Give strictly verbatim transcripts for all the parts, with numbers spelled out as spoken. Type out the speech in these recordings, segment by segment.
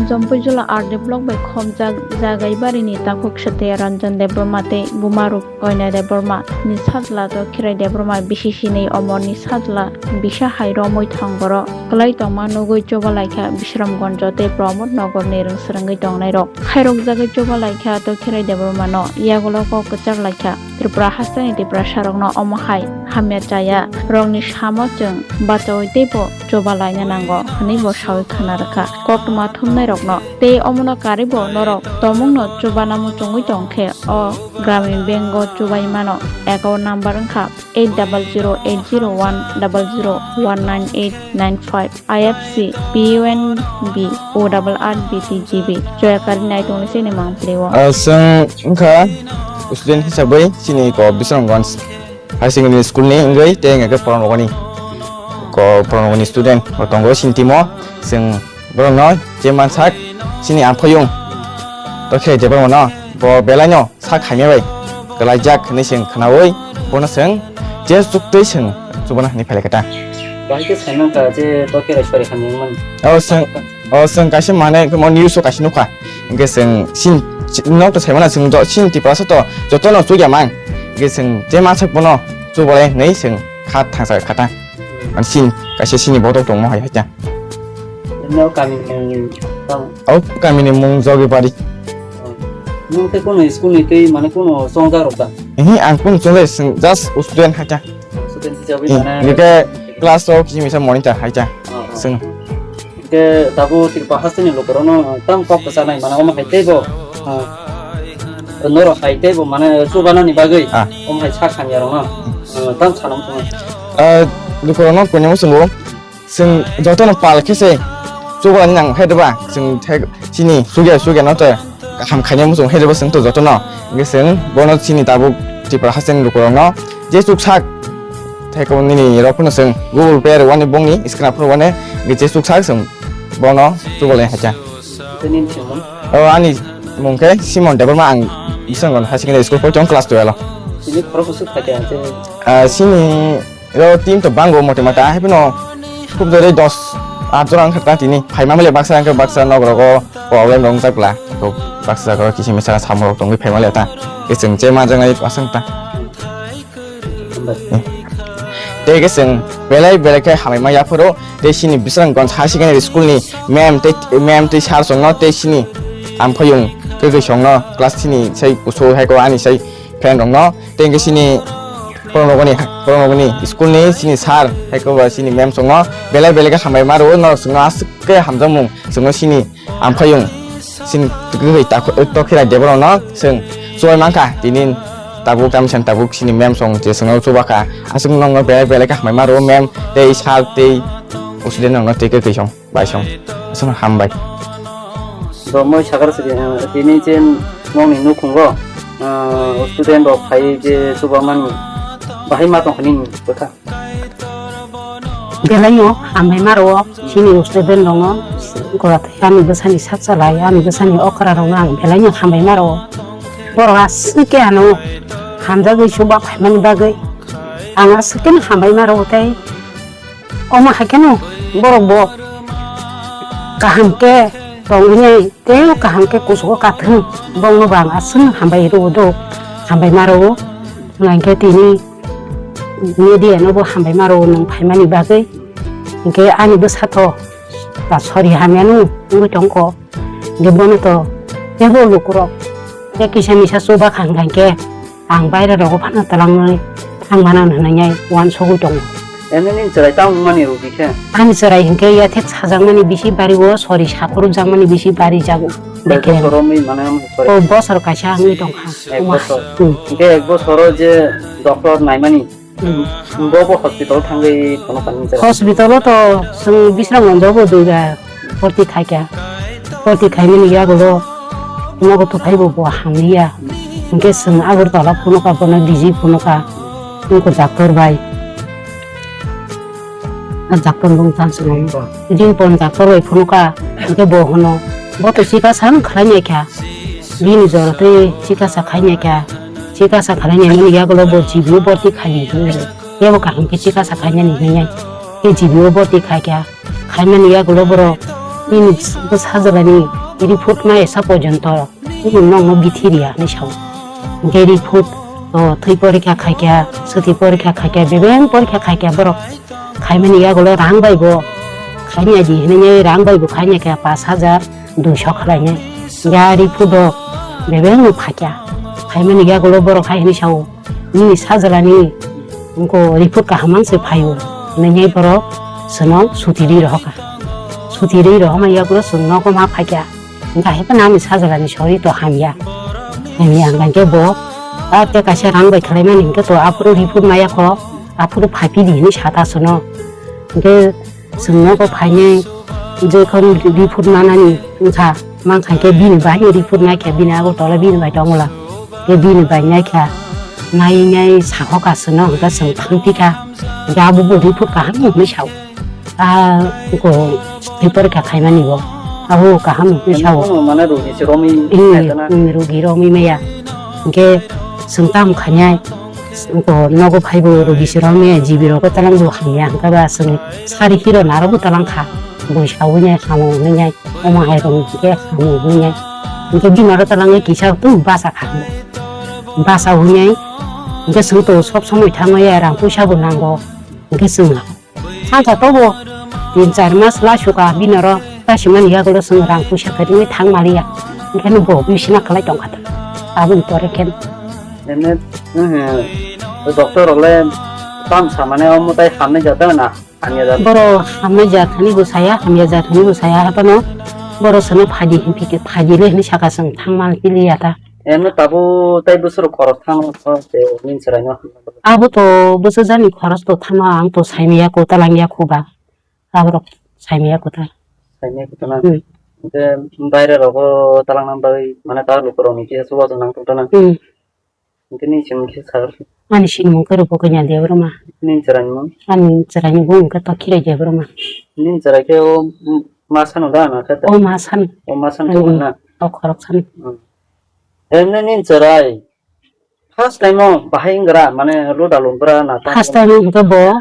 Jompuijula R D block bai khopjak Jagaibarini takhuk Satya Ranjan Debbarma tei Bumaruk Koina Debbarma ni sajla Tokhirai Debbarma bisi sinwi Omorni sajla bisa hai romwi thangoro kwlai tongma nugwi chubalaikha Bisramganjo tei Pramod Nogorni rwngsrwngwi tongnairok. Khairokjagwi chubalaikha Tokhirai Debbarmano yagulo kok kwchak laikha. Tripura hasteni Tiprasarokno omo hai hamya chaya rokni samo chwng bachaui teibo chuba laina nango hwnwi bo saui khna rwkha. Koktwma thumnairokno tei omono karwibo norok tongmungno chubana muchungwi tongkhe o Gramin Bank o chubai mano. Account number wngkha eight double zero eight zero one double zero one nine eight nine five. I F C P U N B O R R B T G B. Joya kari nai tongni sini mang pliwo. Ah, seng wngkha student hisabwi sini ko Bisramganj High Secondary School ni wngwi tei wngkha khe Pranogani ko Pranogani student bo tongo sini timo. Seng borokno je mansak sini amphoyung Tokhirai Debbarmano bo belaino sak hamya bai kwlaijak hwnwi chwng khnaui bono chwng je chuktwi chwng chubana hwnwi phailai kha ta. Bahai khe sai mankha je Tokhirai sori hamya wngmani. O chwng, o chwng kaisa manwi mo news o kaisa nukha. Hwnkhe chwng sin nok to sai mano chwng jo sin Tiprasa to jotono chukya mang. Hwnkhe chwng je mansak bono chubalai hwnwi chwng kha thangsa kha ta. Ani sin kaisa sini botok tongmo hai haita. Nini o kami ni mung tamo? O kami ni mung Jogibari. Nung tei kono school ni tei mane kono chongjak rok da? Ehe, ang kono chongjak, just student haita. Student hisabe mane nike class o kisi misa monitor haita. Sung. Ke tabu Tripura hasteni lukurokno tam kok kwchanai mane omo hai teibo, ah, norok hai teibo mane chubanani bagwi omo hai sak hamya rokno, ah, tam sanam tongma. Ah, lukurokno koinwi chwngo, chwng jotono pal khe se chubalani nang khe diba, chwng thai chini sugya sugya no te kaham khainai muchung khe diba chwng to jotono, hwnkhe chwng bono chini tabuk Tripura hasteni lukurokno je chuksak thai ko nini rok phano chwng Google Pay rwani bongni screen phano wane je chuksak chwng bono chubalai hacha. Tei nini thwngmung? O ani mung khe Simon Debbarma, ang Bisramganj High Secondary School pori tong class twelve o. Tini khorok bwswk phaikha je? Ah, sini ro team to bango mote mata, hai phano khub jore dos, at jora wngkha ta tini. Phaima male baksa wngkha, baksa nok rogo problem rok wngjak bla. Ko baksa jaga kisi misa samung rok tongwi phaima le ta. Ke chwng che ma jangai aswng ta. Tei khe chwng belai belai khe hamai ma yaphuru tei chini Bisramganj High Secondary School ni ma'am tei, ma'am tei sir chwngno tei chini amphoyung kwkwi chwngno class three ni sai kusu hai ko ani sai friend rokno tei hwnkhe chini Pranogani, Pranogani school ni chini sir hai ko ba chini ma'am chwngno belai belai khe hambai ma rwo, norok chwngno aswk khe hamjakmung chwngno chini amphoyung chini kwkwi Tokhirai Debbarma no chwng chubai mankha, tini tabuk tamisa tabuk chini ma'am song je chwngno chubakha, aswk nokno belai belai khe hambai ma rwo ma'am tei sir tei student rokno tei kwkwi song bai song aswkno hambai. Romoi sakar sidi, tini chen nokni nukhungo, ah, student rok phai je chubamani bahai ma tongkha nini bwkha. Belai no hambai ma rwo chini student rokno, gora tei ani bwsani sak chalai, ani bwsani okra rokno ang belai no hambai ma rwo. Borok aswk khe ano hamjagwi chuba phaimani bagwi ang aswk khe no hambai ma rwo tei omo hai kheno borok bo kaham khe tongwi nai. Tei o kaham khe kuchugo kathwng, bongno bo ang aswk hambai rwo do, hambai ma rwo. Hwnkhe tini media no bo hambai ma rwo nwng phaimani bagwi. Hinkhe ani bwsa tho ba sori hamya no wngwi tongkho. Hinkhe bono to teibo lukurok tei kisa misa chuba kha hwnkhe ang baire rogo phano twlangwi thang mano hwnwi uansugwi tongo. Eno nini chwrai tamo wngmani rwgwi khe? Ani chwrai hinkhe yathek sajakmani bisi bari o, sori sakhorokjakmani bisi bari jago. Ek bosor romwi mane, sorry. O bosor kaisa wngwi tongkha. Ek bosor. Hmm. Hinkhe ek bosoro je doctor naimani, hmm, bo bo hospital thangwi phano kani chwrai? Hospital o to chwng Bisramganj o bo duibar. Borti khaikha, borti khaimani yagulo nogo tuphaibo bo hamliya. Hinkhe chwng Agartala phunukha, bono D G phunukha, wngkha doctor bai. A doctor bung tang swnam. Jin pon doctor bai phunukha, hinkhe bo hwno, bo to chikasa wng khlai naikha. Bini jora tei chikasa khai naikha. Chikasa khlai naimani yagulo bo G B o borti khai naikha. Tebo kaham khe chikasa khainani hinwi. Tei G B o borti khaikha. Khaimani yagulo borok Nini bwsa jora ni report ma esa porjonto nini nokno bithiriya hinwi sao. Hwnkhe report o thwi porikha khaikha, swtwi porikha khaikha, bebeng porikha khaikha borok. Khaimani yagulo rang bai bo khainai di hinwi rang bai bo khainai kha pash hajar duiso khlainai. Ya report o bebeng no phaikha. Khaimani yagulo borok hai hinwi sao. Nini sajlani wngkha report kaham mang se phaio, nini borok chwngno suti ri rohorkha. Suti ri rohorma yagulo chwng nogo ma phaikha. Hwnkhe hai phano ani sajlani sori to hamya. Hamya hwnkhe bo a tei kaisa rang bai khlaimani hwnkhe to aphuru report maya kho, aphuru phaiphidi hinwi sata chwngno. Hwnkhe Chwng nogo phainai, jekhon report manani wngkha, mankha khe bini bai report naikha, bini Agartala bini bai tongmwla. Khe bini bai naikha, nai nai sahoka chwngno, hwnkhe chwng thangphikha. Khe abobo report kaham hinwi sao. A, eko report kha khaimani bo. Abo kaham hinwi sao. Mane rogi se romwi khaitana. Hmm, rogi romwi maya. Hwnkhe chwng tamo khainai. Eko nogo phaibo rogi se romwi G B rogo talang bo hamya hwnkhe ba chwng sari hero naro bo talang kha. Bui sawi nai hamo hwnwi nai omo hai rok khe hamo hwnwi nai. Hwnkhe bini aro talang kisa tu basa kha. Basa hwnwi nai hwnkhe chwng to sob somoi thangwi ya rang puisa bo nango. Hwnkhe chwng Sangkha tobo tin char mas la suka binaro tasimani yagulo chwng rang puisa kwrwngwi thang maliya. Hwnkhe bo bisina khlai tongkha ta. Aboni pore khe. Ene, eh, doctor rok le tam samane omo tai hamnai jat na hamya jat. Boro hamnai jat thani bo saya, hamya jat thani bo saya, haphano boro sono phaidi hinphi khe phaidi le hinwi saka chwng thang mal piliya ta. Eno tabuk tai bwswk rok khorok thangno kho tei nini chwraino. Abo to bwswk jani khorok to thangno ang to saimaya kwtal wngya kho ba. Aborok saimaya kwtal. Saimaya kwtal na? Hmm. Hwnkhe baire rogo talangna bagwi mane ta lukurokni kisa chubachu nang tongthana. Hmm. Hwnkhe nini simung kisa sagor. Ani simung khe Rupo Kanya Debbarma. Nini chwraini mung? Ani chwraini mung hwnkhe Tokhirai Debbarma. Nini chwrai khe o ma sano da na khe? O ma sano. O ma sano. Hmm. Na? O khorok sano. Hmm. Emne nini chwrai first time o bahai wnggra, mane roda lunggra na ta? First time o hwnkhe bo,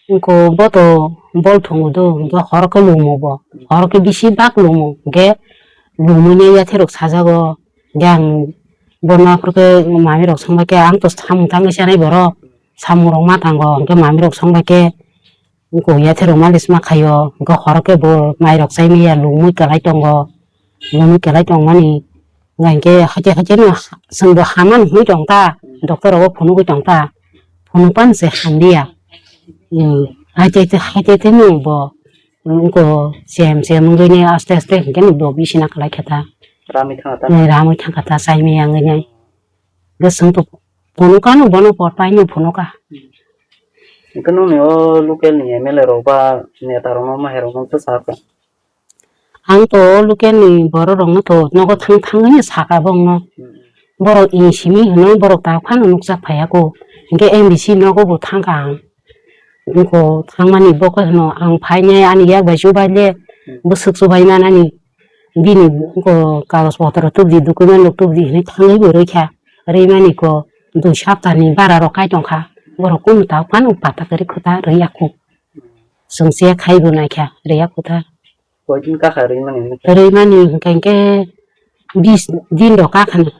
wngkho bo to bol thwngo do, hwnkhe horo khe lumo bo. Horo khe bisi bak lumo, hwnkhe lumui nai yathai rok sajago. Hwnkhe ang bono aphuru khe mami rok songbai khe, ang to samung tangwi chanai borok, samung rok ma tango, hwnkhe mami rok songbai khe, Wngkha yathai rok malis ma khaio, wngkha horo khe bo mai rok chai maya, lumui kwlai tongo, lumui kwlai tongmani, hwnkha hwnkhe haikhe haikhe no chwng bo hamani hinwi tong ta, doctor rogo phunugwi tong ta, phunuk phano se hamliya, hmm, haikhe haikhe haikhe no bo wngkha chem chem wngwi aste aste hwnkhe no bo bisina kwlai khe ta, ramwi thangkha ta, hmm, ramwi thangkha ta, chai maya wngwi nai. Bwswng to phunukha no, bono por pai no phunukha. Hwnkhe nokni o local ni M L A rok ba neta rok no, maha rok no bwsa kha? Ang to o local ni borok rok no to nogo thang thang hwnwi saka bongno. Hmm. Borok ini simi hwno, borok ta phano nukjak phaiya kho. Hwnkhe M D C nogo bo thangkha ang. Wngkha thangmani bo khe hwno, ang phainai ani yak bai chubaile, hmm, bwswk chubai manani. Bini wngkha kagoj potro tubudi, document rok tubudi hinwi thangwi bo rwkha. Rwimani kho dui saptani bara rok kai tongkha. Borok kunu ta phano pata kwrwi kwta rwya kho. Chwng se khai bo naikha rwya kwta. Koidin kakha rwimani? Rwimani hwnkhe hwnkhe bis din rok kakhani.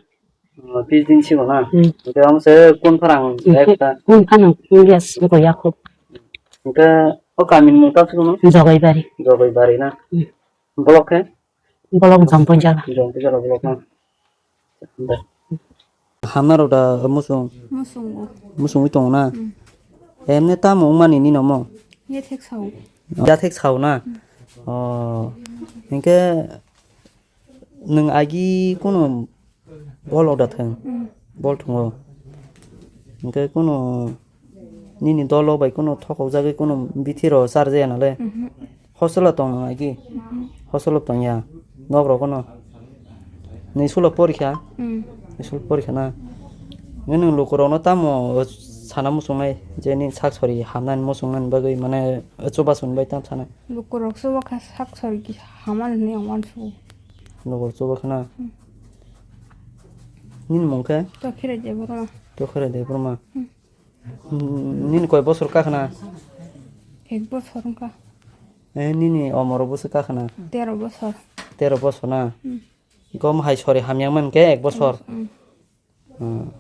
Oh, bis din sigo na? Hmm. Hwnkhe omo se kun pharang? Hmm. Ekta. Kun pharang, yes, wngkha yakho. Hwnkhe o kamini mung tamo se? Jogaibari. Jogaibari na? Hmm. Block khe? Block Jampuijala. Jampuijala block na? Hamna rok da musung? Musungo. Musungwi tongo na? Hmm. Emne tamo wngmani nini omo? Yathek sao. Yathek sao na? Hmm. Oh. Hwnkhe Nwng agi kunu bolok da thwng, mm, bol thwngo. Hwnkhe kunu nini dolo bai kunu thokokjagwi kunu bithi rw charjaya nale. Mhm. Hostel o tong nwng agi? Mhm. Hostel o tongya. Nok rok no. Nwng school o porikha? Mm. School porikha na. Nwng lukurokno tamo sana muchungnai je nini sak sori hamnani muchungnani bagwi mane chubachu bai tamo sanai? Lukurok chuba kha sak sori ki hamani hinwi ang uansukgo. Lukurok chuba khna? Hmm. Nini mung khe? Tokhirai Debbarma. Tokhirai Debbarma. Hmm. Hmm, nini koi bosor ka khna? Ek bosor wngkha. Eh, nini omoro bwswk kakhwna? Tero bosor. Tero bosor na? Gom hai sori hamya man khe ek bosor. Hmm.